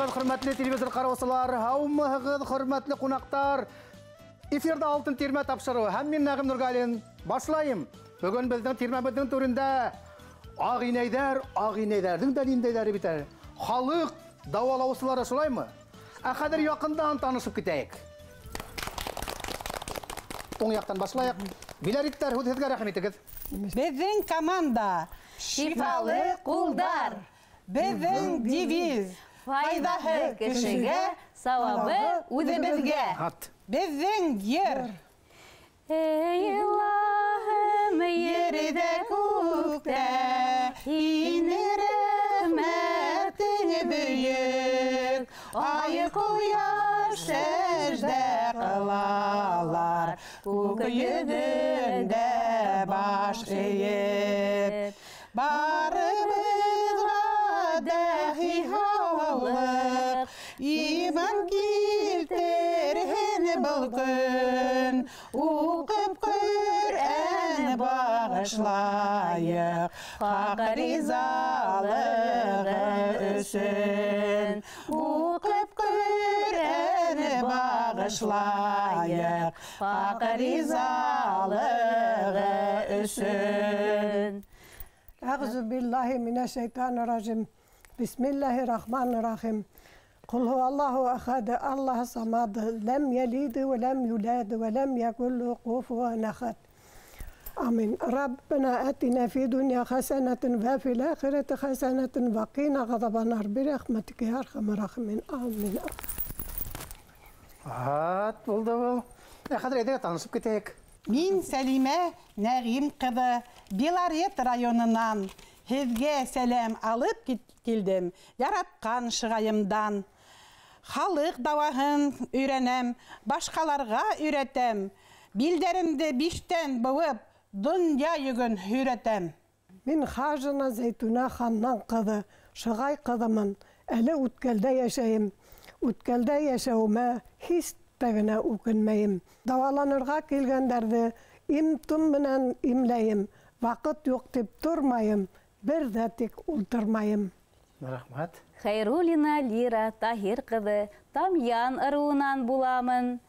Һаумыһығыҙ, хөрмәтле телевизор ҡараусылар, һаумыһығыҙ, хөрмәтле ҡунаҡтар. Эфирҙа Алтын тирмә тапшырыуы һәм мин Нәғим Нургалин башлайым. Бөгөн беҙҙең тирмәбеҙҙең түрендә ағ инәйҙәр, ағ инәйҙәрҙең дә ниндәйҙәре бит әле. Халыҡ дауалаусылары, шулаймы? Ә хәҙер яҡындан танышып китәйек. Уң яҡтан башлайыҡ. Биләриттәр, һүҙ һеҙгә, рәхим итегеҙ. Беҙҙең команда Шифалы ҡулдар. Беҙҙең девиз Файҙаһы кешегә, сауабы үҙебеҙгә. Ат. Беҙҙең ер. Эй, Илаһым, Ерҙә, күктә һинең рәхмәтең бөйөк. Ай, ҡояш сәждә ҡылалар, күк йөҙөндә баш эйеп. Барыбыҙға дәхи һаулыҡ, иман килтерһен был көн. Уҡып Ҡөрьән бағышлайыҡ, хаҡ ризалығы өсөн. Уҡып Ҡөрьән бағышлайыҡ, хаҡ ризалығы өсөн. أعوذ بالله من الشيطان الرجيم. بسم الله الرحمن الرحيم. قل هو الله أحد، الله الصمد، لم يلد ولم يولد ولم يكن له كفوا أحد. آمين. ربنا آتنا في الدنيا حسنة وفي الآخرة حسنة وقنا عذاب النار برحمتك يا أرحم الراحمين. آمين. Ат, булды был. Ә хәҙер әйҙә танышып китәйек. Мин Сәлимә Нәғим ҡыҙы, Белорет районынан һеҙгә сәләм алып килдем, яратҡан Шығайымдан. Халыҡ дауаһын өйрәнәм, башҡаларға өйрәтәм. Билдәремде биштән быуып, донъя йөгөн һөйрәтәм. Мин Хажина Зәйтүнә Ханнан ҡыҙы, Шығай ҡыҙымын. Әле Үткәлдә йәшәйем. Үткәлдә йәшәүемә һис тә генә үкенмәйем. Дауаланырға килгәндәрҙе им-том менән имләйем. Ваҡыт юҡ тип тормайым, бер ҙә тик ултырмайым. Рәхмәт. Хәйруллина Лира Таһир ҡыҙы, Тамъян ырыуынан буламын.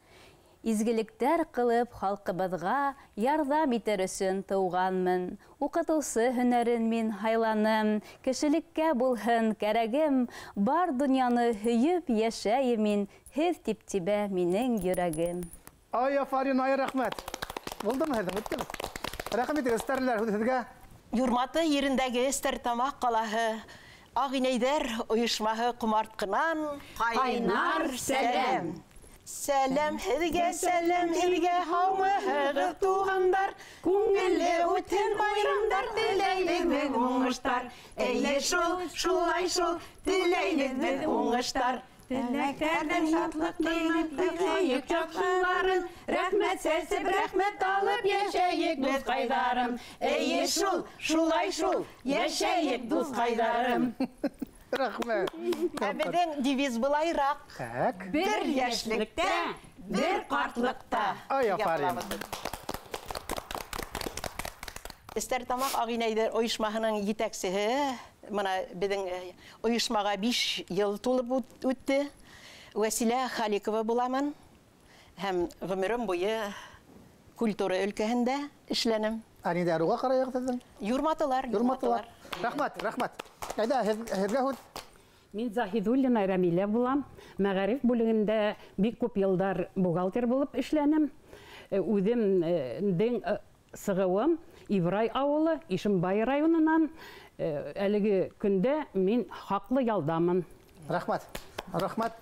Изгелектәр ҡылып халҡыбыҙға ярҙам итер өсөн тыуғанмын. Уҡытыусы һөнәрен мин һайланым. Кешелеккә булһын кәрәгем, бар донъяны һөйөп йәшәйем мин. Һеҙ тип тибә минең йөрәгем. Ай, афарин, ай, рәхмәт. Булдымы һеҙҙең, бөттөмө? Рәхмәт итегеҙ, эстәрләр, һүҙ һеҙгә. Юрматы ерендәге Стәрлетамаҡ ҡалаһы Ағ инәйҙәр ойошмаһы ҡомартҡынан ҡайнар сәләм. Сәләм һеҙгә, сәләм һеҙгә, һаумыһығыҙ, туғандар. Күңелле үтһен байрамдар, теләйбеҙ беҙ уңыштар. Эйе шул, шулай шул, теләйбеҙ беҙ уңыштар. Теләктәрҙең шатлыҡтарын, һөйөк яҡшыларын, рәхмәт сәсеп, рәхмәт алып йәшәйек, дуҫҡайҙарым. Эйе шул, шулай шул, йәшәйек, дуҫҡайҙарым. Рәхмәт. Ә беҙҙең девиз былайыраҡ. Так. Бер йәшлектә, бер ҡартлыҡта. Ай, афарин. Стәрлетамаҡ Ағ инәйҙәр ойошмаһының етәксеһе, бына беҙҙең ойошмаға 5 йыл тулып үтте. Вәсилә Халикова буламын. Һәм ғүмерем буйы культура өлкәһендә эшләнем. Ә ниндәй ырыуға ҡарайһығыҙ һеҙҙең? Юрматылар, Юрматылар. юрматылар. Рәхмәт, рәхмәт. Әйҙә, һеҙгә һүҙ. Мин Заһидуллина Рәмилә булам. Мәғариф бүлегендә бик күп йылдар бухгалтер булып эшләнем. Үҙемдең сығыуым Ибрай ауылы, Ишембай районынан. Әлеге көндә мин хаҡлы ялдамын. Рәхмәт. Рәхмәт.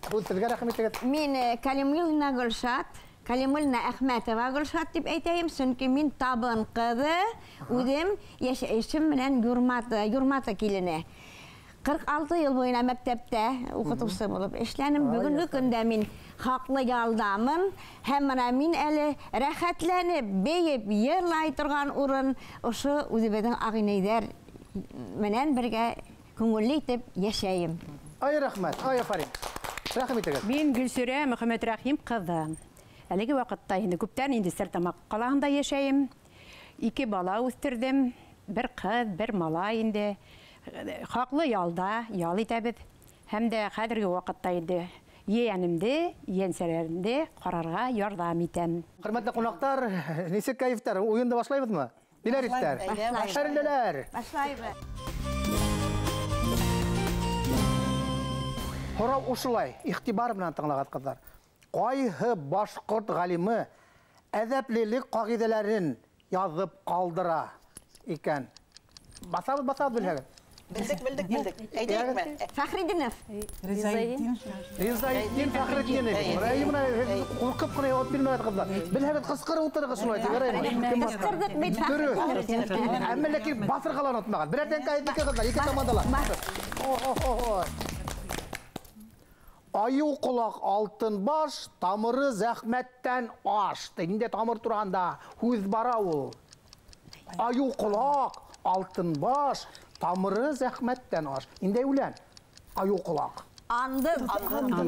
Һүҙ һеҙгә, рәхмәт итегеҙ. Мин Калимуллина Гөлшат, Калимуллина Әхмәтова Гөлшат тип әйтәйем, сөнки мин табын ҡыҙы, үҙем йәшәйешем менән Юрматы килене. 46 йыл буйына мәктәптә уҡытыусы булып эшләнем. Бөгөнгө көндә мин хаҡлы ялдамын. Һәм бына мин әле рәхәтләнеп, бейеп, йырлай торған урын ошо үҙебеҙҙең ағ инәйҙәр менән бергә күңелле итеп йәшәйем. Ай, рәхмәт, ай, афарин. Рәхмәт итегеҙ. Мин Гөлсөрә Мөхәммәтрәхим ҡыҙы. Әлеге ваҡытта инде күптән инде Стәрлетамаҡ ҡалаһында йәшәйем. 2 бала үҫтерҙем, бер ҡыҙ, бер малай инде. Хаҡлы ялда ял итәбеҙ. Һәм дә хәҙерге ваҡытта инде ейәнемде, ейәнсәрҙәремде ҡарарға ярҙам итәм. Хөрмәтле ҡунаҡтар, нисек кәйефтәр? Уйынды башлайбыҙмы? Ниләр иттәр? Хәерлеләр. Башлайбыҙ. Һорау ошолай, иғтибар менән тыңлағыҙ, ҡыҙҙар. Ҡайһы башҡорт ғалимы әҙәплелек ҡағиҙәләрен яҙып ҡалдыра икән? Баҫабыҙ, баҫабыҙ белһәгеҙ. Белдек, белдек, белдек. Әйтәйекме? Фәхретдинов. Ризаетдин Фәхретдинов. Бына ҡурҡып ҡына яуап бирмәгеҙ, ҡыҙҙар. Белһәгеҙ, ҡысҡырып ултырығыҙ шулай тип, яраймы? Ҡысҡырҙыҡ бит. Дөрөҫ. Әммә ләкин баҫырға ла онотмағыҙ. Берәрҙән ҡайҙыҡы, ҡыҙҙар, ике командала. Айыу ҡолаҡ алтын баш, тамыры зәхмәттән аш. Инде тамыр тураһында һүҙ бара ул. Айыу ҡолаҡ алтын баш, тамыры зәхмәттән аш. Инде үлән. Айыу ҡолаҡ. Андыз. Баҫырға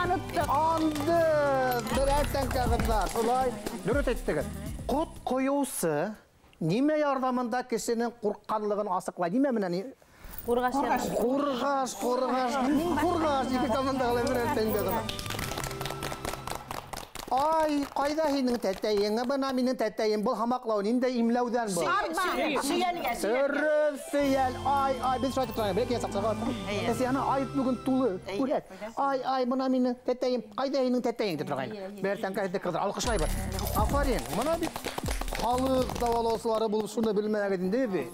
оноттоҡ. Андыз. Берәр тәңкә, ҡыҙҙар. Шулай. Дөрөҫ әйттегеҙ. Ҡот ҡойоусы нимә ярҙамында кешенең ҡурҡҡанлығын асыҡлай? Нимә менән? Ҡурғаш. Ҡурғаш, ҡурғаш, ҡурғаш. Ике командаға ла берәр тәңкә ғына. Ай, ҡайҙа һинең тәтәйең? Бына минең тәтәйем. Был һамаҡлау ниндәй имләүҙән был? Сөйәлгә, сөйәлгә. Сөйәл. Ай, ай, беҙ шулай тип торайыҡ. Бер киңәш саҡ. Әсәй, ай бөгөн тулы. Күрәт. Ай, ай, бына минең тәтәйем. Ҡайҙа һинең тәтәйең тип торғайны. Берәр тәңкә һеҙҙе ҡыҙҙар. Алҡышлайбыҙ. Афарин. Бына бит халыҡ дауалаусылары булып шуны белмәгеҙ инде бит.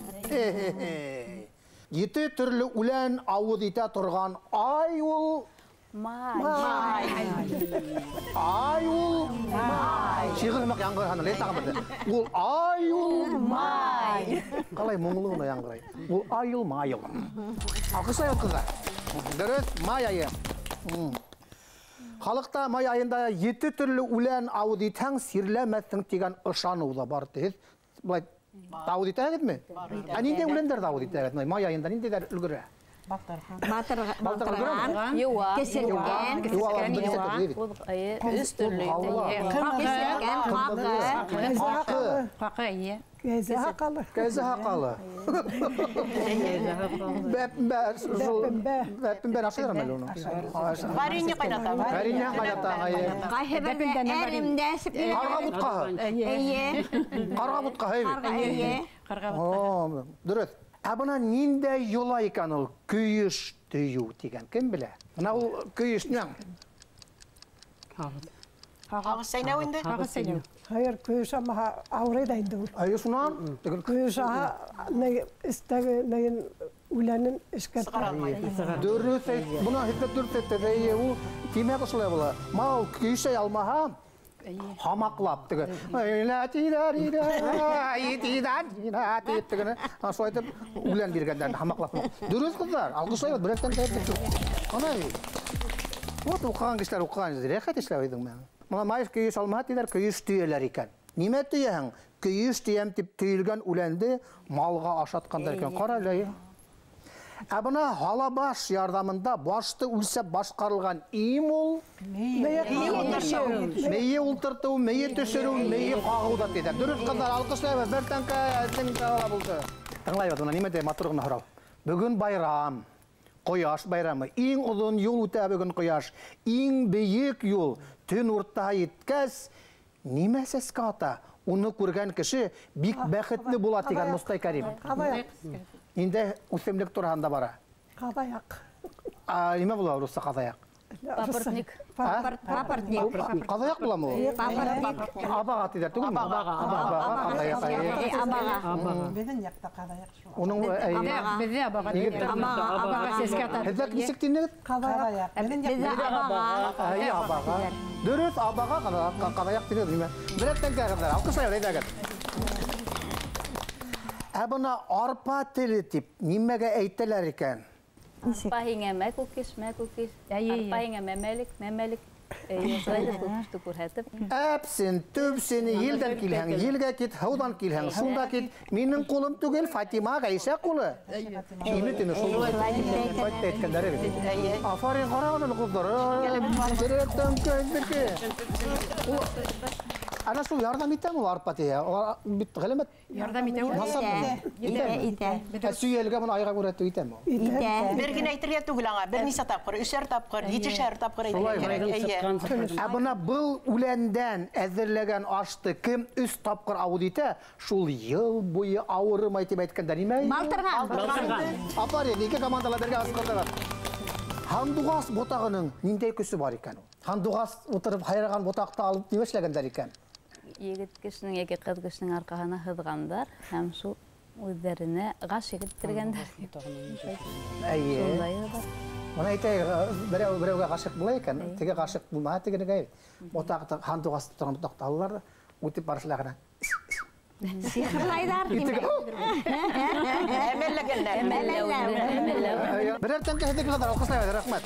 Ете төрлө үлән ауыҙ итә торған ай ул май. Ай ул май. Шиғыр һымаҡ яңғырағаны, ләй тағы берҙе. Ул ай ул май. Ҡалай моңло ғына яңғырай. Ул ай ул май ул. Алҡышлайбыҙ, ҡыҙҙар. Дөрөҫ, май айы. Халыҡта май айында ете төрлө үлән ауыҙ итһәң, сирләмәҫһең тигән ышаныу ҙа бар. Һеҙ былай ауыҙ итәһегеҙме? Ә ниндәй үләндәрҙе ауыҙ итәһегеҙ? Май айында ниндәйҙәр өлгөрә? Батырған, кеселгән, өс төрлө. Кеселгән, ҡаҡы. Ҡаҡы, эйе. Кәзә һаҡалы. Кәзә һаҡалы. Бәппәр ашайҙармы әле уны? Варенье ҡайната. Варенье ҡайната, эйе. Ҡайһы берҙә әремдә сип. Ҡарға бутҡаһы. Эйе. Ҡарға бутҡаһы, эйе. Ҡарға бутҡаһы. Дөрөҫ. Ә бына ниндәй йола икән ул көйөш төйөү тигән? Кем белә? Бына ул көйөш нәң? Ағыҙ сәйнәү инде? Ағыҙ сәйнәү. Хәйер, көйөш амаһа ауырый ҙа инде ул. Әйе, шунан? Көйөш аһа эстәге нәйен үләнен эшкәртә. Дөрөҫ әйт, бына һеҙ дөрөҫ әйттегеҙ. Әйе, ул тимәк ошолай була. Мал көйөшәй алмаһа, һамаҡлап теге. Тип тегене шулай итеп үлән биргәндәр һамаҡлап. Дөрөҫ, ҡыҙҙар, алҡышлайбыҙ, берәктән тәйеп. Ана вот уҡыған кешеләр уҡыған, рәхәт эшләп әйҙең менән. Бына май көйөш алмаһа тиҙәр, көйөш төйәләр икән. Нимә төйәһең? Көйөш төйәм тип төйөлгән үләнде малға ашатҡандар икән. Ҡара әле. Ә бына һалабаш ярҙамында башты үлсәп башҡарылған им ул мейе ултыртыу, мейе төшөрөү, мейе ҡағыу ҙа тиҙәр. Дөрөҫ, ҡыҙҙар, алҡышлайбыҙ. Бер тәңкә һеҙҙең булды. Тыңлайбыҙ, бына нимә тип матур ғына һорау. Бөгөн байрам, ҡояш байрамы. Иң оҙон юл үтә бөгөн ҡояш. Иң бейек юл. Төн уртаһы еткәс, нимә сәскә ата? Уны күргән кеше бик бәхетле була тигән Мостай Кәрим. Инде үҫемлек тураһында бара. Ҡаҙаяҡ. Нимә була русса ҡаҙаяҡ? Папоротник. Папоротник. Ҡаҙаяҡ буламы ул? Папоротник. Абаға тиҙәр түгелме? Абаға. Абаға. Абаға. Беҙҙең яҡта ҡаҙаяҡ шул. Уның беҙҙә абаға. Абаға сәскә ата. Һеҙҙә нисек тинегеҙ? Ҡаҙаяҡ. Беҙҙә абаға. Әйе, абаға. Дөрөҫ, абаға ҡаҙаяҡ тинегеҙ нимә? Берәр тәңкә, ҡыҙҙар, алҡышлайбыҙ, әйҙәгеҙ. Ә бына арпа теле тип нимәгә әйтәләр икән? Арпа һиңә мәкүкеш, мәкүкеш. Арпа һиңә мәмәлек, мәмәлек. Әпсен, төпсен, елдән килһәң, елгә кит, һыуҙан килһәң, шунда кит. Минең ҡулым түгел, Фатима Ғәйшә ҡулы. Ине тине шул. Фатима әйткәндәре бит. Афарин, ҡарағыҙ әле, ҡыҙҙар. Ана шул ярҙам итәме ул арпа тиһә? Улар бит ғәләмәт. Ярҙам итә ул. Итә, итә. Сөйәлгә моны айға күрә итәме ул? Итә. Бер генә әйтергә түгел аңа, бер нисә тапҡыр, өсәр тапҡыр, етешәр тапҡыр әйтергә кәрәк. Әйе. Ә бына был үләндән әҙерләгән ашты кем 3 тапҡыр ауыҙ итә, шул йыл буйы ауырымай тип әйткәндәр. Нимә? Балтырған. Афарин, ике командала бергә асҡырҙылар. Һандуғас ботағының ниндәй көсө бар икән ул? Һандуғас ултырып һайраған ботаҡты алып нимә эшләгәндәр икән? Егет кешенең йәки ҡыҙ кешенең арҡаһына һыҙғандар һәм шул үҙҙәренә ғашиҡ иттергәндәр. Әйе. Шундайы бар. Бына әйтәйек, берәү берәүгә ғашиҡ була икән, теге ғашиҡ булмаһа тегенегә ботаҡты, һандуғас торған ботаҡты алалар ҙа, үтеп барышлай ғына. Сихырлайҙар тимәк. Әмәлләгәндәр. Әмәлләү. Берәр тәңкә һеҙҙеке ҡыҙҙар, алҡышлайбыҙ, рәхмәт.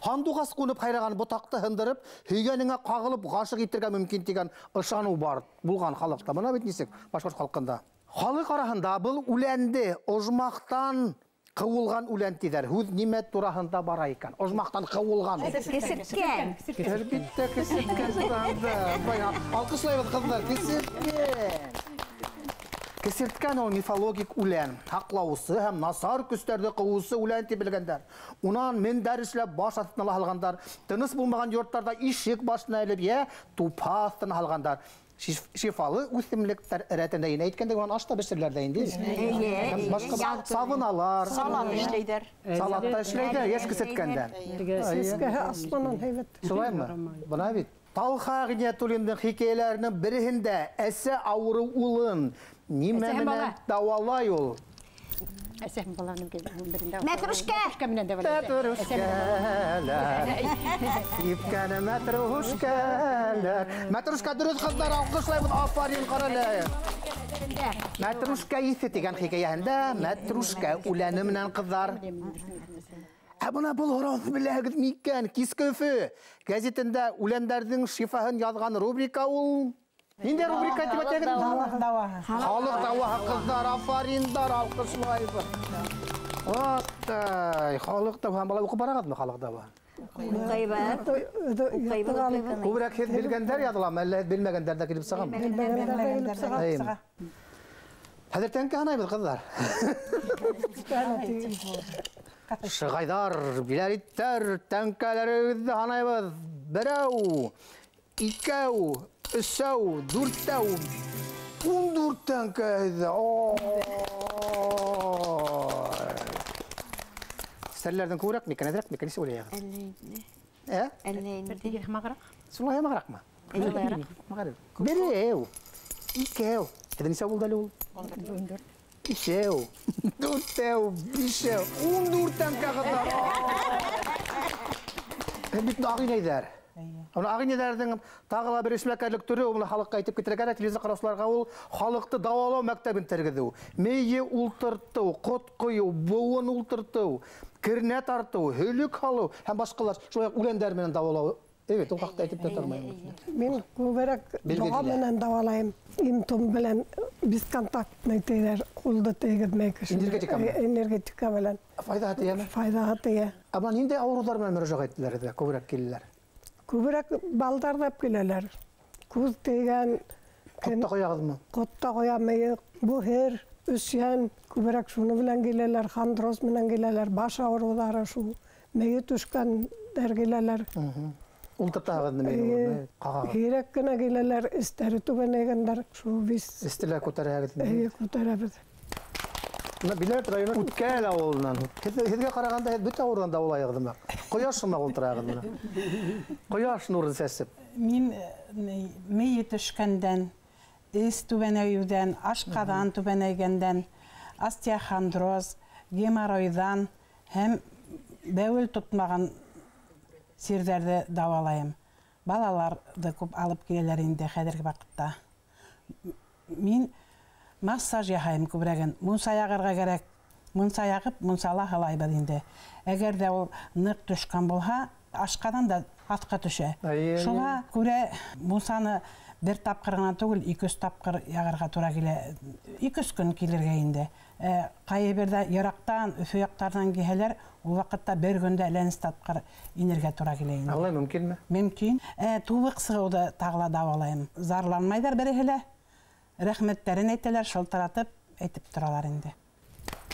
Һандуғас ҡунып һайраған ботаҡты һындырып, һөйгәнеңә ҡағылып ғашиҡ итергә мөмкин тигән ышаныу бар булған халыҡта. Бына бит нисек башҡорт халҡында. Халыҡ араһында был үләнде ожмахтан ҡыуылған үлән тиҙәр. Һүҙ нимә тураһында бара икән? Ожмахтан ҡыуылған. Кесерткән. Әлбиттә, кесерткән тураһында. Алҡышлайбыҙ, ҡыҙҙар, кесерткән. Кесерткән ул мифологик үлән, һаҡлаусы һәм насар көстәрҙе ҡыуыусы үлән тип белгәндәр. Унан мендәр эшләп баш аҫтына ла һалғандар, тыныс булмаған йорттарҙа ишек башына элеп, йә тупа аҫтына һалғандар. Шифалы үҫемлектәр рәтендә инә әйткәндә, унан аш та бешереләр ҙә инде. Эйе, Башҡа сабыналар. Салат эшләйҙәр. Салат та эшләйҙәр, йәш кесерткәндән. Сәскәһе асланан һәйбәт. Шулаймы? Бына бит. Талха Ғиниәтуллиндың хикәйәләренең береһендә әсә ауырыу улын нимә менән дауалай ул? Әсәһем баланың берендә. Мәтрүшкә. Мәтрүшкә менән дауалай. Мәтрүшкәләр. Ипкәне мәтрүшкәләр. Мәтрүшкә дөрөҫ, ҡыҙҙар, алҡышлайбыҙ. Афарин, ҡарале. Мәтрүшкә иҫе тигән хикәйәһендә мәтрүшкә үләне менән ҡыҙҙар. Ә бына был һорауҙы беләһегеҙ микән? Киске Өфө гәзитендә үләндәрҙең шифаһын яҙған рубрика ул. Ниндәй рубрика тип әйтәгеҙ? Халыҡ дауаһы. Халыҡ дауаһы, ҡыҙҙар, афариндар, алҡышлайбыҙ. Атай, халыҡ дауаһы. Балай уҡып барағыҙмы халыҡ дауаһын? Уҡыйбыҙ. Уҡыйбыҙ. Күберәк һеҙ белгәндәр яҙыламы, әллә белмәгәндәр ҙә килеп сығамы? Белмәгәндәр ҙә килеп сыға. Хәҙер тәңкә һанайбыҙ, ҡыҙҙар. Шығайҙар, биләриттәр, тәңкәләрегеҙҙе һанайбыҙ. Берәү, икәү, өсәү, дүртәү, 14 тәңкә һеҙҙә. Сәлләрҙең күберәк микән, әҙерәк микән, нисек уйлайһығыҙ? Әллә инде. Ә? Әллә инде. Бер тигеҙ һымағыраҡ. Шулай һымағыраҡмы? Шулайыраҡ. Һымағыраҡ. Берәү, икәү. Һеҙҙә нисә булды әле ул? 14. Бишәү, дүртәү, бишәү, 14 тәңкә ҡыҙҙар. Бит ағинәйҙәр. Уны ағинәйҙәрҙең тағы ла бер эшмәкәрлек төрө, уны халыҡҡа әйтеп китергә кәрәк, телевизор ҡараусыларға ул халыҡты дауалау мәктәбен тергеҙеү, мейе ултыртыу, ҡот ҡойоу, быуын ултыртыу, кернә тартыу, һөлөк һалыу һәм башҡалар шулай уҡ үләндәр менән дауалау. Эйе, ул хаҡта әйтеп тә тормайым. Мин күберәк Билгеле. доға менән дауалайым. Им-том белән бесконтактный тейҙәр, ҡулды тейгеҙмәй кеше. Энергетика менән? Энергетика белән. Файҙаһы тейәме? Файҙаһы тейә. Ә бына ниндәй ауырыуҙар менән мөрәжәғәт иттеләр һеҙгә, күберәк киләләр? Күберәк балдарҙап киләләр. Күҙ тейгән, Ҡотта ҡояғыҙмы? Ҡотта ҡоямайыҡ, буһыр, өсйән, күберәк шуны белән киләләр, хондроз менән киләләр, баш ауырыуҙары шул, мейе төшкәндәр киләләр. Ултыртағыҙ нимә Эйе. ҡағағыҙ? Һирәк кенә киләләр, эстәре түбәнәйгәндәр, шул бис. Эстеләр күтәрәгеҙ. Эйе, күтәрәбеҙ. Бына Биләр районы Үткәл ауылынан. Һеҙгә ҡарағанда һеҙ бөтә ауырыуҙан дауалайығыҙ бына. Ҡояш һымаҡ ултырағыҙ бына. Ҡояш нурын сәсеп. Мин мейе төшкәндән, эс түбәнәйеүҙән, ашҡаҙан түбәнәйгәндән, остеохондроз, геморройҙан һәм бәүел тотмаған сирҙәрҙе дауалайым. Балаларҙы күп алып киләләр инде хәҙерге ваҡытта. Мин массаж яһайым күберәген. Мунса яғырға кәрәк. Мунса яғып, мунсала һалайбыҙ инде. Әгәр ҙә ул ныҡ төшкән булһа, ашҡаҙан да аҫҡа төшә. Шуға күрә мунсаны бер тапҡыр ғына түгел, ике-өс тапҡыр яғырға тура килә. Ике-өс көн килергә инде. Ҡайһы берҙә йыраҡтан, Өфө яҡтарынан килһәләр, ул ваҡытта бер көндә әллә нисә тапҡыр инергә тура килә инде. Алай мөмкинме? Мөмкин. Тубыҡ сығыуҙы тағы ла дауалайым. Зарланмайҙар береһе лә. Рәхмәттәрен әйтәләр, шылтыратып әйтеп торалар инде.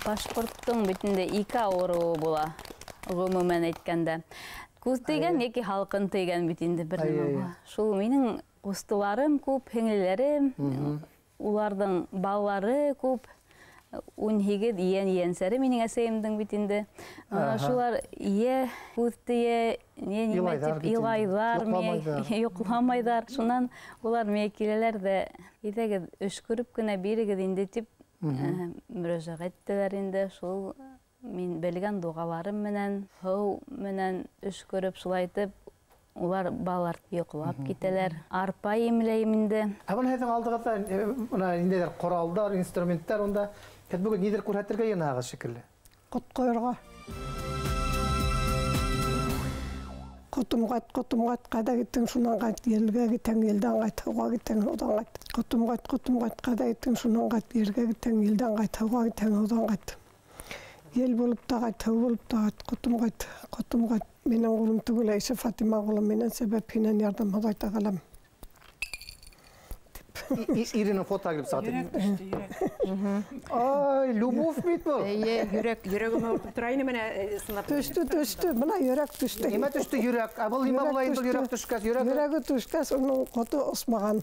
Башҡорттоң бит инде ике ауырыуы була, ғөмүмән әйткәндә. Күҙ тейгән йәки һалҡын тейгән бит инде бер нәмә була. Шул минең ҡустыларым күп, һеңлеләрем, уларҙың балалары күп. 18 ейән-ейәнсәре минең әсәйемдең бит инде. Шулар йә күҙ тейә, не нимә тип илайҙар, йоҡламайҙар. Шунан улар миңә киләләр ҙә, әйҙәгеҙ, өшкөрөп кенә бирегеҙ инде тип мөрәжәғәт иттеләр инде. Шул мин белгән доғаларым менән, һыу менән өшкөрөп шулай итеп улар балалар йоҡлап китәләр. Арпа емләйем инде. Ә бына һеҙҙең алдығыҙҙа бына ниндәйҙер ҡоралдар, инструменттар унда. Һеҙ бөгөн ниҙер күрһәтергә йыйынаһығыҙ шикелле. Ҡот ҡойорға. Ҡотом ҡайт, ҡотом ҡайт, ҡайҙа киттең, шунан ҡайт, елгә китәң, елдән ҡайт, һыуға китәң, һыуҙан ҡайт. Ҡотом ҡайт, ҡотом ҡайт, ҡайҙа киттең, шунан ҡайт, ергә китәң, елдән ҡайт, һыуға китәң, һыуҙан ҡайт. Ел булып та ҡайт, һыу булып та ҡайт, ҡотом ҡайт, ҡотом ҡайт. Минең ҡулым түгел, Әйшә Фатима ҡулым, минән сәбәп, һинән ярҙам Хоҙай Тәғәләм. Иренең фото килеп сыға. Йөрәк төштө, йөрәк. Ай, любовь бит был. Эйе, йөрәк, йөрәгем ауыртып тора ине менә сынлап. Төштө, төштө, бына йөрәк төштө. Нимә төштө йөрәк? Ә был нимә була инде йөрәк төшкәс? Йөрәк Йөрәге төшкәс, уның ҡото осмаған.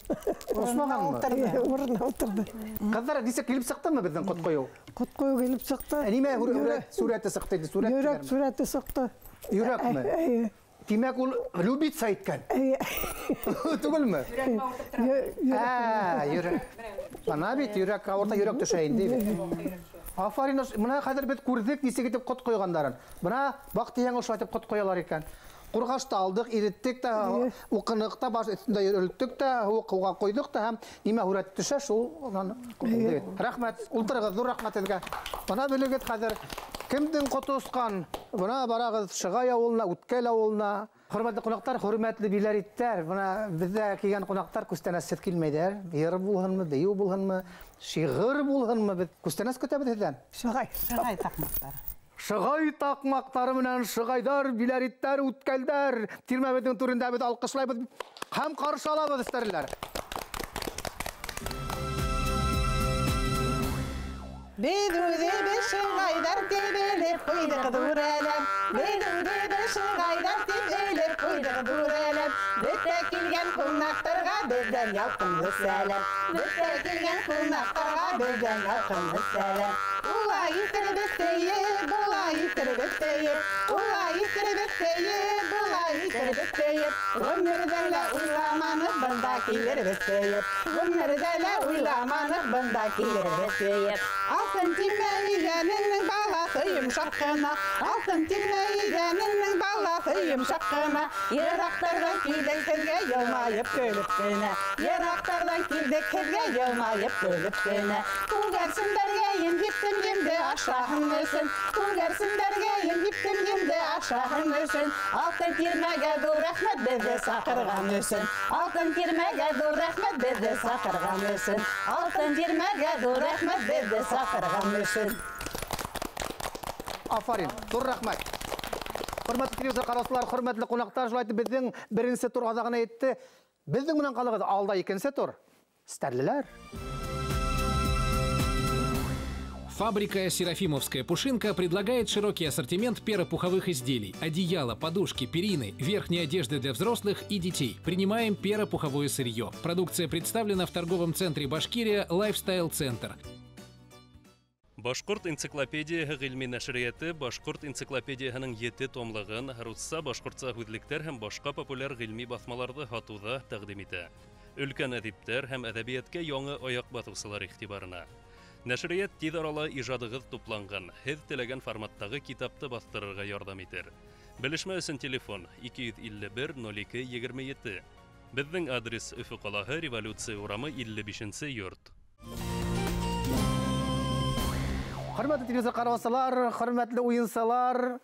Осмағанмы? Урынына ултырҙы. Ҡыҙҙар, нисек килеп сыҡтымы беҙҙең ҡот ҡойоу? Ҡот ҡойоу килеп сыҡты. Нимә сүрәте сыҡты инде? Сүрәт. Йөрәк сүрәте сыҡты. Йөрәкме? Эйе. Тимәк, ул любица иткән. Түгелме? Йөрәк. Бына бит йөрәк ауырта, йөрәк төшә инде. Афарин, бына хәҙер беҙ күрҙек нисек итеп ҡот ҡойғандарын. Бына баҡ тиһәң ошолай итеп ҡот ҡоялар икән. Ҡурғашты алдыҡ, иреттек тә, уҡыныҡ та, баш өҫтөндә йөрөттөк тә, һыуға ҡойҙоҡ та һәм нимә һүрәт төшә, шул унан. Рәхмәт, ултырығыҙ, ҙур рәхмәт һеҙгә. Бына белегеҙ хәҙер кемдең ҡото осҡан? Бына барағыҙ Шығай ауылына, Үткәл ауылына. Хөрмәтле ҡунаҡтар, хөрмәтле биләриттәр, бына беҙҙә килгән ҡунаҡтар күстәнәсһеҙ килмәйҙәр. Йыр булһынмы, бейеү булһынмы, шиғыр булһынмы, беҙ күстәнәс көтәбеҙ һеҙҙән. Шығай, шығай таҡмаҡтары. Шығай таҡмаҡтары менән шығайҙар, биләриттәр, үткәлдәр. Тирмәбеҙҙең түрендә беҙ алҡышлайбыҙ һәм ҡаршы алабыҙ, эстәрләр. Беҙ үҙебеҙ шығайҙар тип элеп ҡуйҙыҡ ҙур әләм. Беҙ үҙебеҙ шығайҙар тип элеп ҡуйҙыҡ ҙур әләм. Бөтә килгән ҡунаҡтарға беҙҙән ялҡынлы сәләм. Бөтә килгән ҡунаҡтарға беҙҙән ялҡынлы сәләм. Улай итербеҙ тейеп, былай итербеҙ тейеп. Улай итербеҙ тейеп, былай итербеҙ тейеп. Ғүмерҙә лә уйламаныҡ бында килербеҙ тейеп. Ғүмерҙә лә уйламаныҡ бында килербеҙ тейеп. Алтын тирмә игәненең балаһы йомшаҡ ҡына. Алтын тирмә игәненең балаһы йомшаҡ ҡына. Йыраҡтарҙан килдек һеҙгә йылмайып көлөп кенә. Йыраҡтарҙан килдек һеҙгә йылмайып көлөп кенә. Күгәрсендәргә ем һиптем емде ашаһын өсөн. Күгәрсендәргә ем һиптем емде ашаһын өсөн. Алтын тирмәгә ҙур рәхмәт беҙҙе саҡырған өсөн. Алтын тирмәгә ҙур рәхмәт беҙҙе саҡырған өсөн. Алтын тирмәгә ҙур рәхмәт беҙҙе саҡырған өсөн. Афарин, ҙур рәхмәт. Хөрмәтле телевизор ҡараусылар, хөрмәтле ҡунаҡтар, шулай итеп беҙҙең беренсе тур аҙағына етте. Беҙҙең менән ҡалығыҙ, алда икенсе тур. Стәрлеләр. Фабрика «Серафимовская пушинка» предлагает широкий ассортимент перопуховых изделий, одеяла, подушки, перины, верхней одежды для взрослых и детей. Принимаем перопуховое сырье. Продукция представлена в торговом центре «Башкирия» «Лайфстайл Центр». Башҡорт энциклопедияһы ғилми нәшриәте Башҡорт энциклопедияһының 7 томлығын русса, башҡортса һүҙлектәр һәм башҡа популяр ғилми баҫмаларҙы һатыуҙа тәҡдим итә. Өлкән әҙиптәр һәм әҙәбиәткә яңы аяҡ баҫыусылар иғтибарына. Нәшриәт тиҙ арала ижадығыҙ тупланған, һеҙ теләгән форматтағы китапты баҫтырырға ярҙам итер. Белешмә өсөн телефон 251 02 27. Беҙҙең адрес Өфө ҡалаһы, Революция урамы 55 йорт. Хөрмәтле телевизор ҡараусылар, хөрмәтле уйынсылар,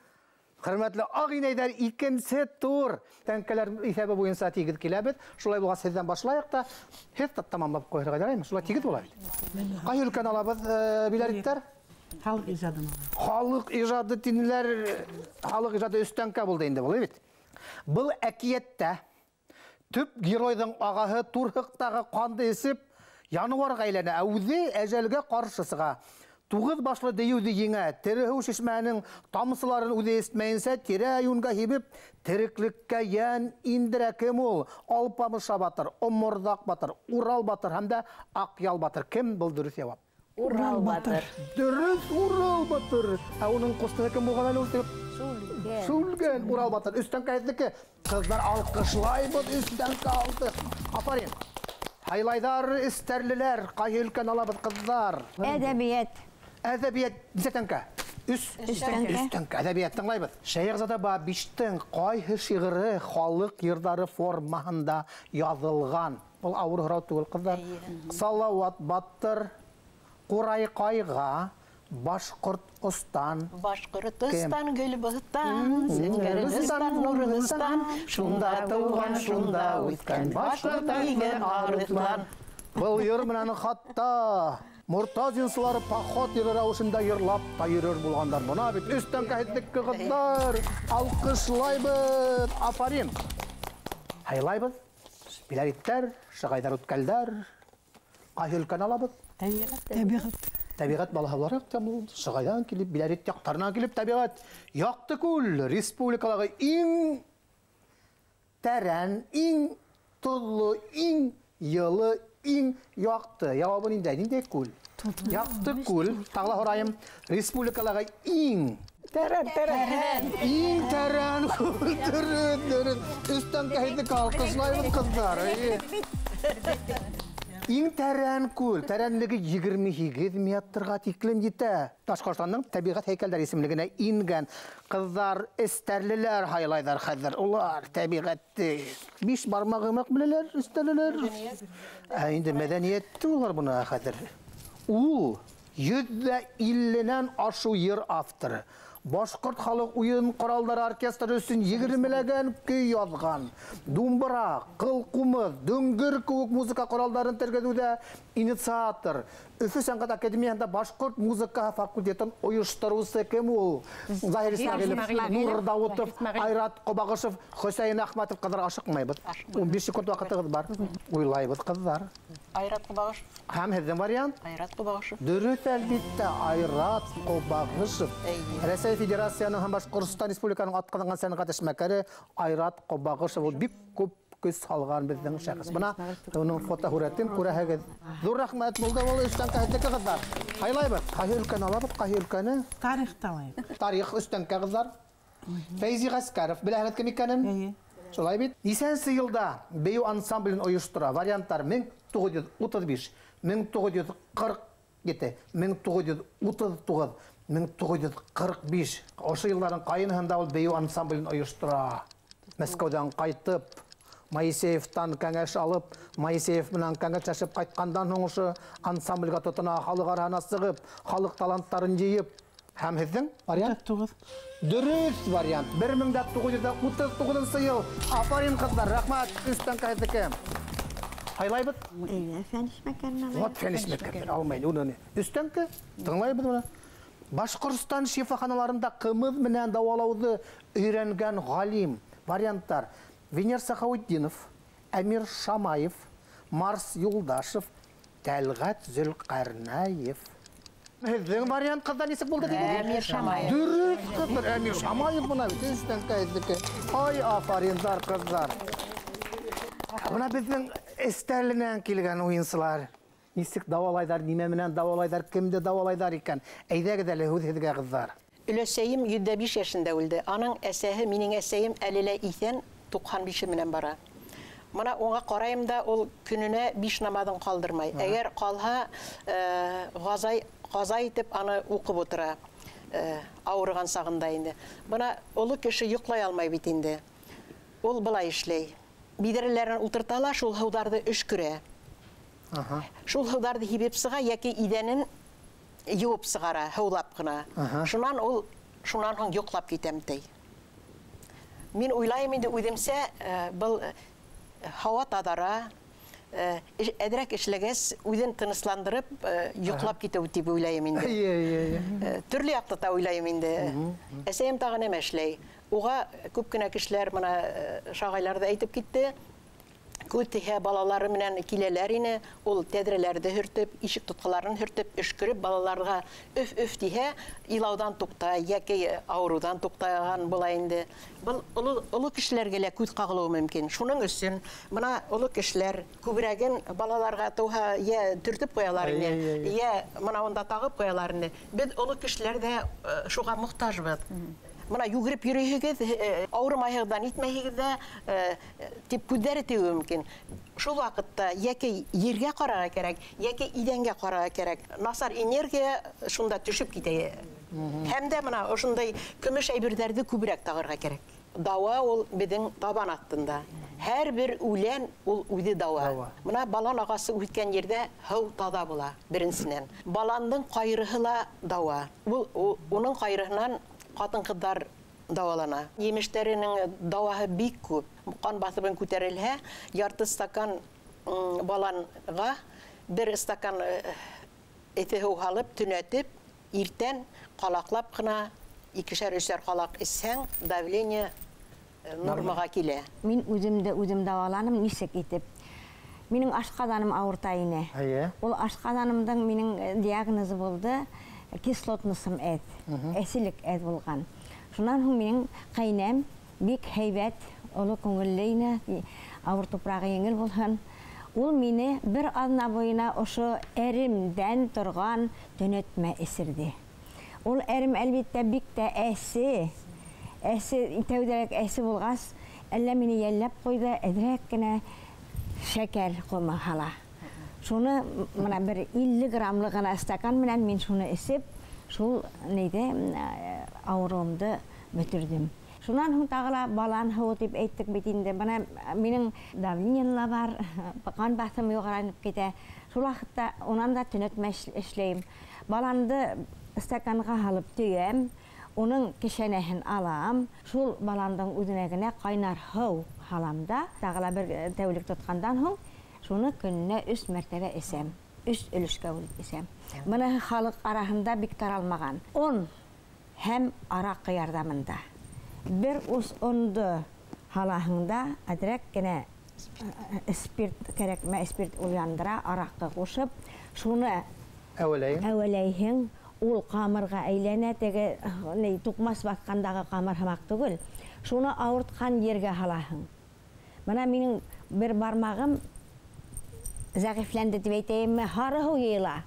хөрмәтле аҡ инәйҙәр, икенсе тур. Тәңкәләр иҫәбе буйынса тигеҙ киләбеҙ. Шулай булғас һеҙҙән башлайыҡ та, һеҙ тамамлап ҡуйырға яраймы? Шулай тигеҙ була бит. Ҡайһы өлкән алабыҙ, биләриттәр? Халыҡ ижады. Халыҡ ижады тинеләр, халыҡ ижады өҫтәнкә булды инде был, бит. Был әкиәттә төп геройҙың ағаһы турһыҡтағы ҡанды эсеп, януарға әйләнә, ә үҙе әжәлгә ҡаршы сыға. Туғыҙ башлы дейеүҙе еңә, тере һыу шишмәһенең тамсыларын үҙе эсмәйенсә тирә-йүнгә һибеп, тереклеккә йән индерә. Кем ул? Алпамыша батыр, Оморҙаҡ батыр, Урал батыр һәм дә Аҡъял батыр. Кем был дөрөҫ яуап? Урал батыр. Дөрөҫ, Урал батыр. Ә уның ҡустыһы кем булған әле ул? Шүлгән. Шүлгән, Урал батыр. Өҫтәнкә һеҙҙеке. Ҡыҙҙар алҡышлайбыҙ, өҫтәнкә алды. Афарин. Һайлайҙар, эстәрлеләр, ҡайһы өлкән алабыҙ, ҡыҙҙар? Әҙәбиәт. Әҙәбиәт нисә тәңкә? Өс. Өс тәңкә. Әҙәбиәт тыңлайбыҙ. Шәйехзада Бабичтың ҡайһы шиғыры халыҡ йырҙары формаһында яҙылған? Был ауыр һорау түгел, ҡыҙҙар. Салауат батыр, Ҡурайҡайға, Башҡортостан. Башҡортостан, Гөлбостан, Зәңгәрстан, Нурлыстан, шунда тыуған, шунда үҫкән, башҡорт иген арыҫлан. Был йыр менән хатта Мортазинсылары поход йыры рәүешендә йырлап та йөрөр булғандар. Бына бит өҫтәнкә һеҙҙеке, ҡыҙҙар. Алҡышлайбыҙ. Афарин. Һайлайбыҙ. Биләриттәр, Шығайҙар, үткәлдәр. Ҡайһы өлкән алабыҙ? Тәбиғәт. Тәбиғәт. Тәбиғәт балаһы булараҡ та был Шығайҙан килеп, Биләрит яҡтарынан килеп тәбиғәт. Яҡты күл республикалағы иң тәрән, иң тоҙло, иң йылы, иң яҡты. Яуабы ниндәй? Ниндәй күл? Яҡты күл. Тағы ла һорайым. Республикалағы иң тәрән, тәрән. Иң тәрән күл. Дөрөҫ, дөрөҫ. Өҫтәнкә һеҙҙеке, алҡышлайбыҙ, ҡыҙҙар. Иң тәрән күл. Тәрәнлеге 28 метрға тиклем етә. Башҡортостандың тәбиғәт һәйкәлдәре исемлегенә ингән. Ҡыҙҙар, эстәрлеләр һайлайҙар хәҙер. Улар тәбиғәтте биш бармағы һымаҡ беләләр, эстәрлеләр. Ә инде мәҙәниәтте улар бына хәҙер. Ул 150-нән ашыу йыр авторы. Башҡорт халыҡ уйын ҡоралдары оркестры өсөн 20-ләгән көй яҙған. Думбыра, ҡыл ҡумыҙ, дөңгөр кеүек музыка ҡоралдарын тергеҙеүҙә инициатор. Өфө сәнғәт академияһында башҡорт музыка факультетын ойоштороусы кем ул? Заһир Исмәғилов, Нур Дауытов, Айрат Ҡобағышев, Хөсәйен Әхмәтов. Ҡыҙҙар, ашыҡмайбыҙ. 15 секунд ваҡытығыҙ бар. Уйлайбыҙ, ҡыҙҙар. Айрат Ҡобағышев. Һәм һеҙҙең вариант? Айрат Ҡобағышев. Дөрөҫ, әлбиттә, Айрат Ҡобағышев. Рәсәй Федерацияның һәм Башҡортостан Республиканың атҡаҙанған сәнғәт эшмәкәре Айрат Ҡобағышев. Ул бик күп көс һалған беҙҙең шәхес. Бына уның фотоһүрәтен күрәһегеҙ. Ҙур рәхмәт булды ул өҫтәнкә һеҙҙеке, ҡыҙҙар. Һайлайбыҙ. Ҡайһы өлкәне алабыҙ, ҡайһы өлкәне? Тарихты алайыҡ. Тарих өҫтәнкә, ҡыҙҙар. Фәйзи Ғәскәров, беләһегеҙ кем икәнен? Шулай бит. Нисәнсе йылда бейеү ансамблен ойоштора? Варианттар 1935, 1947, 1939, 1945. Ошо йылдарҙың ҡайныһында ул бейеү ансамблен ойоштора. Мәскәүҙән ҡайтып, Моисеевтан кәңәш алып, Моисеев менән кәңәшләшеп ҡайтҡандан һуң ошо ансамблгә тотона, халыҡ араһына сығып, халыҡ таланттарын йыйып. Һәм һеҙҙең вариант? 39. Дөрөҫ вариант. 1939 йыл. Афарин, ҡыҙҙар, рәхмәт. Өҫтәнкә һеҙҙеке. Һайлайбыҙ? Эйе, фән эшмәкәрен алайыҡ. Вот фән эшмәкәрен алмай, уны. Өҫтәнкә, тыңлайбыҙ бына. Башҡортостан шифаханаларында ҡымыҙ менән дауалауҙы өйрәнгән ғалим. Варианттар: Венер Сахауетдинов, Әмир Шамаев, Марс Юлдашев, Тәлғәт Зөлҡәрнәев. Һеҙҙең вариант, ҡыҙҙар, нисек булды тигән? Әмир Шамаев. Дөрөҫ, ҡыҙҙар, Әмир Шамаев бына бит өҫтәнкә һеҙҙеке. Ай, афариндар, ҡыҙҙар. Бына беҙҙең эстәрленән килгән уйынсылар. Нисек дауалайҙар, нимә менән дауалайҙар, кемде дауалайҙар икән? Әйҙәгеҙ әле һүҙ һеҙгә, ҡыҙҙар. Өләсәйем 105 йәшендә үлде. Аның әсәһе, минең әсәйем әле лә иҫән, 95 менән бара. Мына уңа ҡарайым да, ул көнөнә 5 намаҙын ҡалдырмай. Әгәр ҡалһа, ҡаза итеп аны уҡып ултыра, ауырыған сағында инде. Бына оло кеше йоҡлай алмай бит инде. Ул былай эшләй. Биҙрәләрен ултырта ла, шул һыуҙарҙы өшкөрә. Шул һыуҙарҙы һибеп сыға, йәки иҙәнен йыуып сығара, һыулап ҡына. Шунан ул, шунан һуң йоҡлап китәм ти. Мин уйлайым инде үҙемсә, был һауа таҙара, Әҙерәк эшләгәс, үҙен тынысландырып, йоҡлап китеү тип уйлайым инде. Төрлө яҡта та уйлайым инде. Әсәйем тағы нәмә эшләй? Уға күп кенә кешеләр мына шағайлар ҙа әйтеп китте. Күҙ тиһә балалары менән киләләр ине, ул тәҙрәләрҙе һөртөп, ишек тотҡаларын һөртөп, өшкөрөп балаларға өф-өф тиһә, илауҙан туҡтай, йәки ауырыуҙан туҡтаған була инде. Был оло кешеләргә лә күҙ ҡағылыуы мөмкин. Шуның өсөн бына оло кешеләр күберәген балаларға тыуһа йә төртөп ҡуялар ине, йә бына унда тағып ҡуялар ине. Беҙ оло кешеләр ҙә шуға мохтажбыҙ. Бына йүгереп йөрөйһөгөҙ, ауырымайһығыҙ ҙа, нитмәйһегеҙ ҙә, тип күҙҙәре тейеүе мөмкин. Шул ваҡытта йәки ергә ҡарарға кәрәк, йәки иҙәнгә ҡарарға кәрәк. Насар энергия шунда төшөп китә. Һәм дә бына ошондай көмөш әйберҙәрҙе күберәк тағырға кәрәк. Дауа ул беҙҙең табан аҫтында. Һәр бер үлән ул үҙе дауа. Бына балан ағасы үҫкән ерҙә һыу таҙа була, беренсенән. Баландың ҡайырыһы ла дауа. Ул уның ҡайырыһынан ҡатын-ҡыҙҙар дауалана. Емештәренең дауаһы бик күп. Ҡан баҫымын күтәрелһә, ярты стакан баланға бер стакан эҫе һыу һалып, төнәтеп, иртән ҡалаҡлап ҡына икешәр-өсәр ҡалаҡ эсһәң, давление нормаға килә. Мин үҙемде үҙем дауаланым нисек итеп. Минең ашҡаҙаным ауырта ине. Ул ашҡаҙанымдың минең диагнозы булды. Кислотнысым әҙ, әселек әҙ булған. Шунан һуң минең ҡәйнәм бик һәйбәт, оло күңелле ине, ауыр тупрағы еңел булһын. Ул мине бер аҙна буйына ошо әремдән торған төнәтмә эсерҙе. Ул әрем әлбиттә бик тә әсе, әсе, тәүҙәрәк әсе булғас, әллә мине йәлләп ҡуйҙы, әҙерәк кенә шәкәр ҡомо һала. Шуны мына бер 50 граммлы ғына стакан менән мин шуны эсеп, шул нейҙе ауырыуымды бөтөрҙөм. Шунан һуң тағы ла балан һыуы тип әйттек бит инде. Бына минең давлением ла бар, ҡан баҫымы юғарыланып китә. Шул ваҡытта унан да төнәтмә эшләйем. Баланды стаканға һалып төйәм, уның кешәнәһен алам. Шул баландың үҙенә генә ҡайнар һыу һалам да, тағы ла бер тәүлек тотҡандан һуң шуны көнөнә 3 мәртәбә эсәм. 3 өлөшкә бүлеп эсәм. Быныһы халыҡ араһында бик таралмаған. Он һәм араҡы ярҙамында. Бер ус ондо һалаһың да, әҙерәк кенә спирт кәрәкмә, спирт ул яндыра, араҡы ҡушып, шуны әүәләйһең, ул ҡамырға әйләнә, теге ни туҡмас баҫҡандағы ҡамыр һымаҡ түгел. Шуны ауыртҡан ергә һалаһың. Бына минең бер бармағым зәғифләнде тип әйтәйемме, һары һыу йыйыла.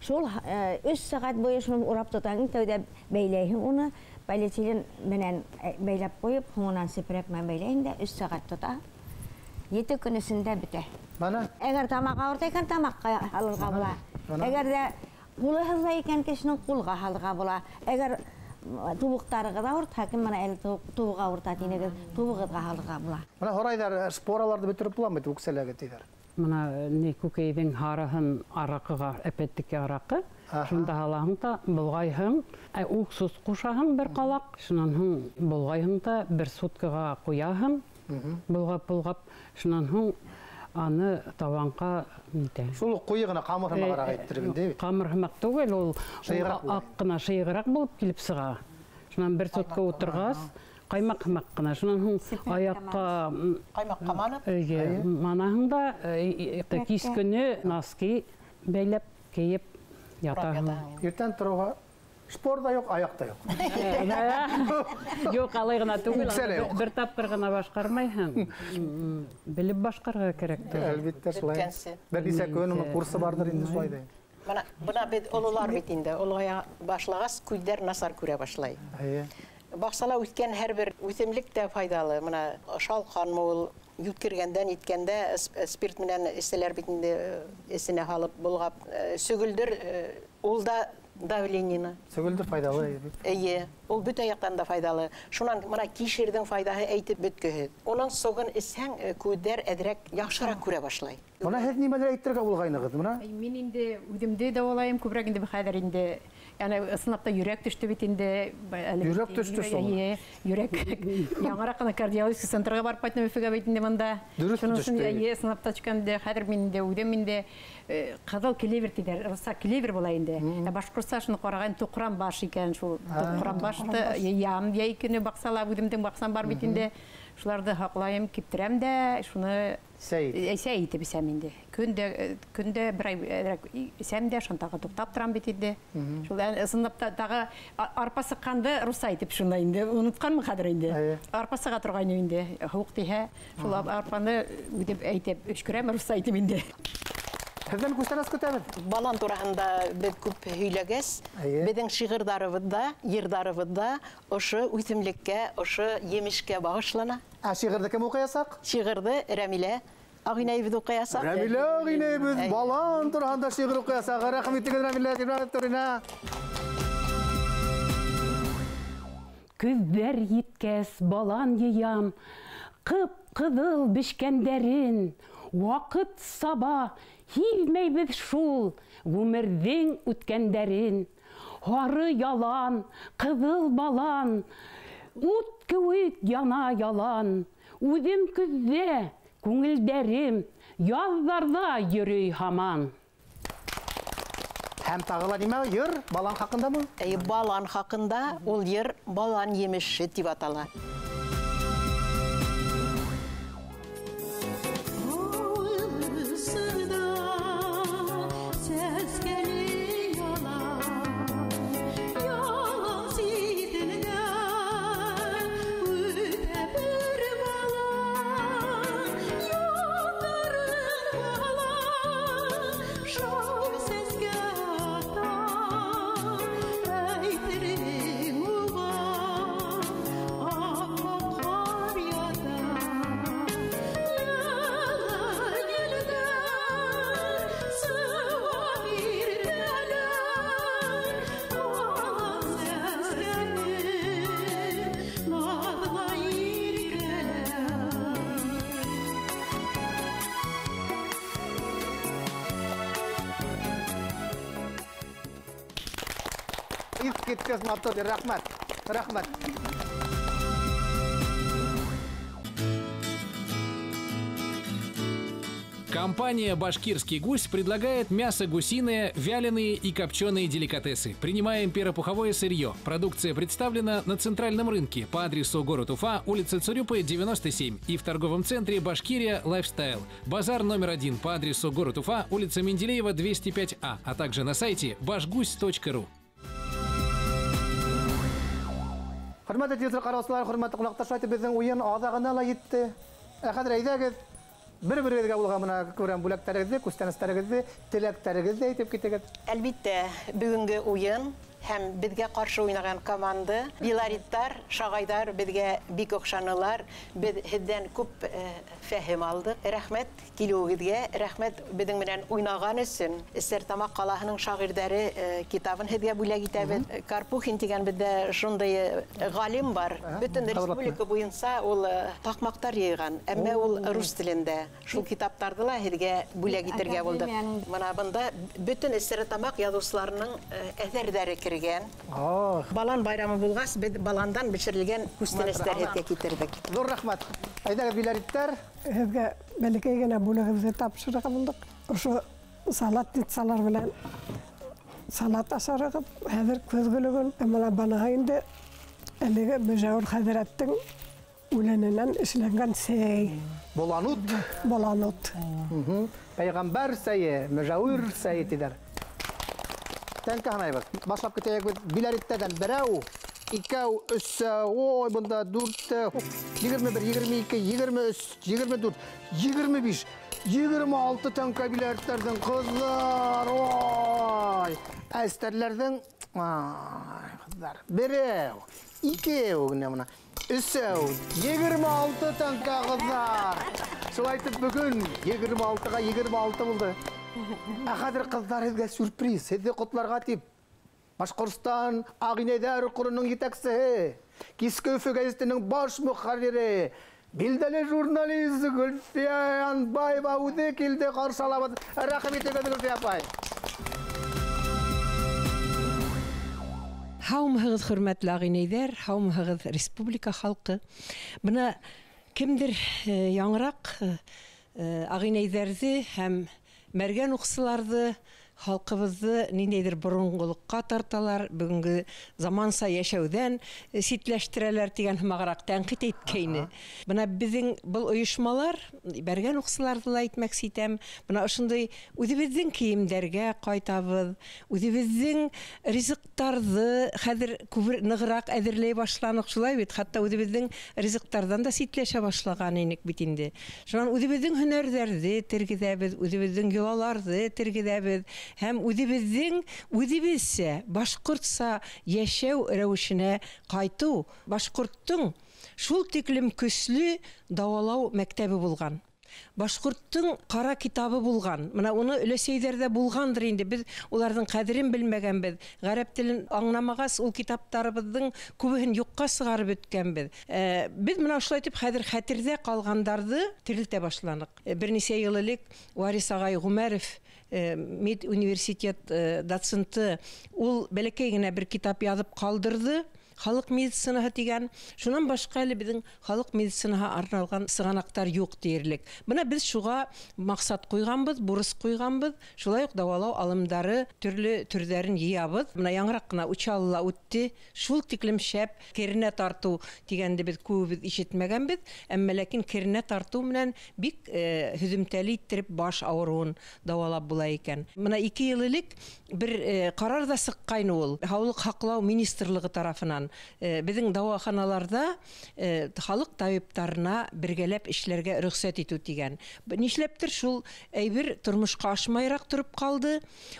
Шул 3 сәғәт буйы шуны урап тотаһың, тәүҙә бәйләйһең уны, полиэтилен менән бәйләп ҡуйып, һуңынан сепрәк менән бәйләйһең дә 3 сәғәт тота. 7 көн эсендә бөтә. Бына. Әгәр тамаҡ ауырта икән, тамаҡҡа һалырға була. Әгәр ҙә ҡулы һыҙлай икән, кешенең ҡулға һалырға була. Әгәр тубыҡтарығыҙ ауыртһа, кем бына әле тубыҡ ауырта тинегеҙ, тубығыҙға һалырға була. Бына һорайҙар, спораларҙы бөтөрөп буламы тип үксәләге тиҙәр. Бына ни күкәйҙең һарыһын араҡыға, әпәттеке араҡы, шунда һалаһың да болғайһың, уксус ҡушаһың бер ҡалаҡ, шунан һуң болғайһың да бер суткаға ҡуяһың, болғап-болғап, шунан һуң аны табанға нитә. Шул уҡ ҡуйы ғына ҡамыр һымағыраҡ әйттереп инде бит. Ҡамыр һымаҡ түгел, ул аҡ ҡына шыйығыраҡ булып килеп сыға. Шунан бер сутка ултырғас, ҡаймаҡ һымаҡ ҡына. Шунан һуң аяҡҡа ҡаймаҡҡа манып, манаһың да, кис көнө носки бәйләп кейеп ятаһың. Иртән тороуға шпор да юҡ, аяҡ та юҡ. Юҡ, алай ғына түгел, Үксә лә юҡ. бер тапҡыр ғына башҡармайһың. Белеп башҡарырға кәрәк түгел. Әлбиттә, шулай. Бөткәнсе. Бер нисә көн уның курсы барҙыр инде шулай ҙа. Бына беҙ ололар бит инде, олоғая башлағас күҙҙәр насар күрә башлай. Баҡсала үҫкән һәр бер үҫемлек тә файҙалы. Бына шалҡанмы ул, йүткергәндән, иткәндә спирт менән эсәләр бит инде, эсенә һалып болғап, сөгөлдөр, ул да давлениены. Сөгөлдөр файҙалы. Эйе, ул бөтә яҡтан да файҙалы. Шунан бына кишерҙең файҙаһы әйтеп бөткөһөҙ. Уның согын эсһәң, күҙҙәр әҙерәк яҡшыраҡ күрә башлай. Бына һеҙ нимәләр әйтергә булғайнығыҙ бына? Мин инде үҙемде дауалайым, күберәк инде хәҙер инде Яны ысынлап та йөрәк төштө бит инде. Йөрәк төштө шул. Йөрәк. Яңыраҡ ҡына кардиологик центрға барып ҡайттым Өфөгә бит инде бында. Дөрөҫ төштө. Эйе, ысынлап та төшкән инде. Хәҙер мин инде үҙем инде ҡыҙыл клевер тиҙәр. Русса клевер була инде. Ә башҡортса шуны ҡараған туҡран баш икән шул. Туҡран башты ям йәй көнө баҡсала үҙемдең баҡсам бар бит инде. Шуларҙы һаҡлайым, киптерәм дә, шуны сәй итеп эсәм инде. Көндә бер ай эсәм дә, шуны тағы туҡтап торам бит инде. Шул ысынлап та тағы арпа сыҡҡанды русса итеп шунда инде. Онотҡанмын хәҙер инде. Арпа сыға торғайны инде. Һыуыҡ тиһә, шул арпаны үҙем әйтеп өшкөрәм, русса итеп инде. Һеҙҙән күстәнәс көтәбеҙ. Балан тураһында беҙ күп һөйләгәс, беҙҙең шиғырҙарыбыҙҙа, йырҙарыбыҙҙа ошо үҫемлеккә, ошо емешкә бағышлана. Ә шиғырҙы кем уҡыясаҡ? Шиғырҙы Рәмилә ағинәйебеҙ уҡыясаҡ. Рәмилә ағинәйебеҙ балан тураһында шиғыр уҡыясаҡ. Рәхим итегеҙ, Рәмилә Ибраһимовна. Көҙҙәр еткәс балан йыям, ҡып-ҡыҙыл бешкәндәрен, ваҡыт саба, һиҙмәйбеҙ шул ғүмерҙең үткәндәрен. Һары ялан, ҡыҙыл балан, ут кеүек яна ялан. Үҙем көҙҙә, күңелдәрем яҙҙарҙа йөрөй һаман. Һәм тағы ла нимә? Йыр балан хаҡындамы? Эйе, балан хаҡында. Ул йыр балан емеше тип атала. Киткәс матур, рәхмәт, рәхмәт. Компания «Башкирский гусь» предлагает мясо гусиное, вяленые и копченые деликатесы. Принимаем перопуховое сырье. Продукция представлена на центральном рынке по адресу город Уфа, улица Цурюпы, 97 и в торговом центре «Башкирия Лайфстайл». Базар номер 1 по адресу город Уфа, улица Менделеева, 205А, а также на сайте башгусь.ру. Хөрмәтле телевизор ҡараусылар, хөрмәтле ҡунаҡтар, шулай итеп беҙҙең уйын аҙағына ла етте. Ә хәҙер әйҙәгеҙ, бер-берегеҙгә булған бына күрәм бүләктәрегеҙҙе, күстәнәстәрегеҙҙе, теләктәрегеҙҙе әйтеп китегеҙ. Әлбиттә, бөгөнгө уйын һәм беҙгә ҡаршы уйнаған команда Билариттар, Шағайҙар беҙгә бик оҡшанылар. Беҙ һеҙҙән күп фәһем алдыҡ. Рәхмәт килеүегеҙгә, рәхмәт беҙҙең менән уйнаған өсөн. Стәрлетамаҡ ҡалаһының шағирҙәре китабын һеҙгә бүләк итәбеҙ. Карпухин тигән беҙҙә шундай ғалим бар. Бөтөн республика буйынса ул таҡмаҡтар йыйған, әммә ул рус телендә. Шул китаптарҙы ла һеҙгә бүләк итергә булдыҡ. Бына бында бөтөн Стәрлетамаҡ яҙыусыларының әҫәрҙәре кергән. Балан байрамы булғас, беҙ баландан бешерелгән күстәнәстәр һеҙгә китерҙек. Ҙур рәхмәт. Әйҙәгеҙ, биләриттәр. Һеҙгә бәләкәй генә бүләгебеҙҙе тапшырырға булдыҡ. Ошо салат-ницалар белән салат ашарығыҙ. Хәҙер көҙгөлөгөн. Бына быныһы инде әлеге Мөжәүер хәҙрәттең үләненән эшләнгән сәй. Боланут. Боланут. Пәйғәмбәр сәйе, Мөжәүер сәйе тиҙәр. Тәңкә һанайбыҙ. Башлап китәйек беҙ биләриттәрҙән. Берәү, икәү, өсәү, ой, бында дүртәү, 21, 22, 23, 24, 25, 26 тәңкә биләриттәрҙең, ҡыҙҙар, ой. Әстәрләрҙең, ай, ҡыҙҙар. Берәү, икәү генә бына. Өсәү, 26 тәңкә, ҡыҙҙар. Шулай итеп бөгөн 26-ға 26 булды. Ә хәҙер, ҡыҙҙар, һеҙгә сюрприз, һеҙҙе ҡотларға тип Башҡортостан Ағинәйҙәр ҡоронон етәксеһе, Киске Өфө гәзитенең баш мөхәррире, билдәле журналист Гөлфиә Янбаева үҙе килде, ҡаршы алабыҙ. Рәхим итегеҙ, Гөлфиә апай. Һаумыһығыҙ, хөрмәтле ағинәйҙәр, һаумыһығыҙ, республика халҡы. Бына кемдер яңыраҡ ағинәйҙәрҙе һәм мәргән уҡсыларҙы, халҡыбыҙҙы ниндәйҙер боронғолоҡҡа тарталар, бөгөнгө заманса йәшәүҙән ситләштерәләр тигән һымағыраҡ тәнҡит әйткәйне. Бына беҙҙең был ойошмалар, бәргән уҡсыларҙы ла әйтмәксе итәм, бына ошондай үҙебеҙҙең кейемдәргә ҡайтабыҙ, үҙебеҙҙең ризыҡтарҙы хәҙер күбер нығыраҡ әҙерләй башланыҡ, шулай бит, хатта үҙебеҙҙең ризыҡтарҙан да ситләшә башлаған инек бит инде. Шунан үҙебеҙҙең һөнәрҙәрҙе тергеҙәбеҙ, үҙебеҙҙең йолаларҙы тергеҙәбеҙ. Һәм үҙебеҙҙең үҙебеҙсә башҡортса йәшәү рәүешенә ҡайтыу башҡорттоң шул тиклем көслө дауалау мәктәбе булған. Башҡорттоң ҡара китабы булған. Бына уны өләсәйҙәрҙә булғандыр инде. Беҙ уларҙың ҡәҙерен белмәгәнбеҙ. Ғәрәп телен аңламағас, ул китаптарыбыҙҙың күбеһен юҡҡа сығарып бөткәнбеҙ. Беҙ бына ошолай итеп хәҙер хәтерҙә ҡалғандарҙы терелтә башланыҡ. Бер нисә йыл элек Варис ағай Ғүмәров, мед университет доценты, ул бәләкәй генә бер китап яҙып ҡалдырҙы. Халыҡ медицинаһы тигән. Шунан башҡа әле беҙҙең халыҡ медицинаһы арналған сығанаҡтар юҡ тиерлек. Бына беҙ шуға маҡсат ҡуйғанбыҙ, бурыс ҡуйғанбыҙ. Шулай уҡ дауалау алымдары төрлө төрҙәрен йыябыҙ. Бына яңыраҡ ҡына Учалыла үтте. Шул тиклем шәп керенә тартыу тигәнде беҙ күбебеҙ ишетмәгәнбеҙ. Әммә ләкин керенә тартыу менән бик һөҙөмтәле иттереп баш ауырыуын дауалап була икән. Бына 2 йыл элек бер ҡарар ҙа сыҡҡайны ул. Һаулыҡ һаҡлау министрлығы тарафынан беҙҙең дауаханаларҙа халыҡ табиптарына бергәләп эшләргә рөхсәт итеү тигән. Нишләптер шул әйбер тормошҡа ашмайыраҡ тороп ҡалды.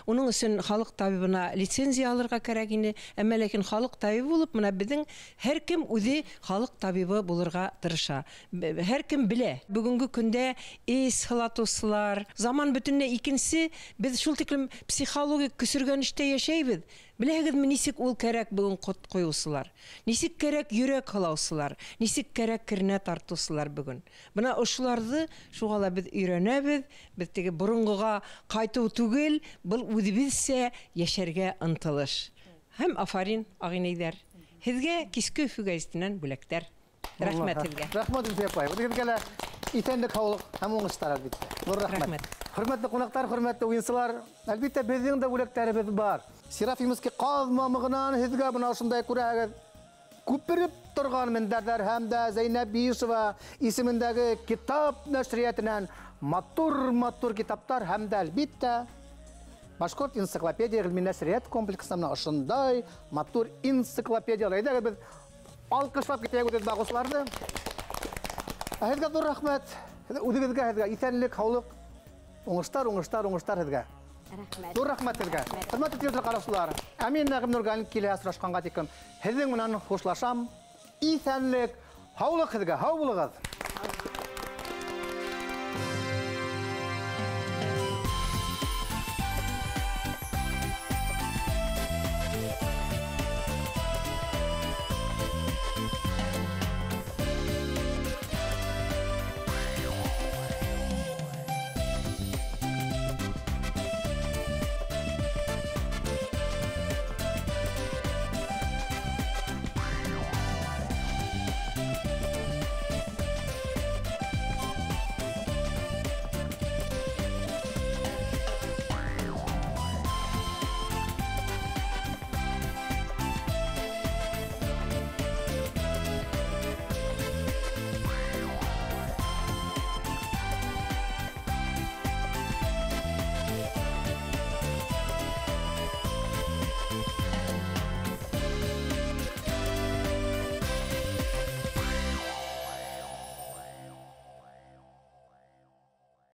Уның өсөн халыҡ табибына лицензия алырға кәрәк ине. Әммә ләкин халыҡ табибы булып, бына беҙҙең һәр кем үҙе халыҡ табибы булырға тырыша. Һәр кем белә. Бөгөнгө көндә эс һылатыусылар, заман бөтөнләй икенсе, беҙ шул тиклем психологик көсөргәнештә йәшәйбеҙ. Беләһегеҙме, нисек ул кәрәк бөгөн ҡот ҡойоусылар, нисек кәрәк йөрәк һылаусылар, нисек кәрәк керенә тартыусылар бөгөн. Бына ошоларҙы шуға ла беҙ өйрәнәбеҙ, беҙ теге боронғоға ҡайтыу түгел, был үҙебеҙсә йәшәргә ынтылыш. Һәм афарин, ағинәйҙәр, һеҙгә Киске Өфө гәзитенән бүләктәр. Рәхмәт һеҙгә. Рәхмәт, Зөлфиә апай. Үҙегеҙгә лә иҫәнлек, һаулыҡ һәм уңыштар, әлбиттә. Ҙур рәхмәт. Хөрмәтле ҡунаҡтар, хөрмәтле уйынсылар, әлбиттә беҙҙең дә бүләктәребеҙ бар. Серафимовский ҡаҙ мамығынан һеҙгә бына ошондай күрәһегеҙ күпереп торған мендәрҙәр һәм дә Зәйнәб Биишева исемендәге китап нәшриәтенән матур-матур китаптар һәм дә әлбиттә Башҡорт энциклопедия ғилми нәшриәт комплексынан ошондай матур энциклопедиялар. Әйҙәгеҙ, беҙ алҡышлап китәйек үҙебеҙ бағыусыларҙы. Ә һеҙгә ҙур рәхмәт. Үҙегеҙгә, һеҙгә иҫәнлек, һаулыҡ, уңыштар, уңыштар, уңыштар һеҙгә. Ҙур рәхмәт һеҙгә. Хөрмәтле телевизор ҡараусылар, ә мин Нәғим Нурғәлин килә осрашҡанға тиклем һеҙҙең менән хушлашам. Иҫәнлек, һаулыҡ һеҙгә, һау булығыҙ.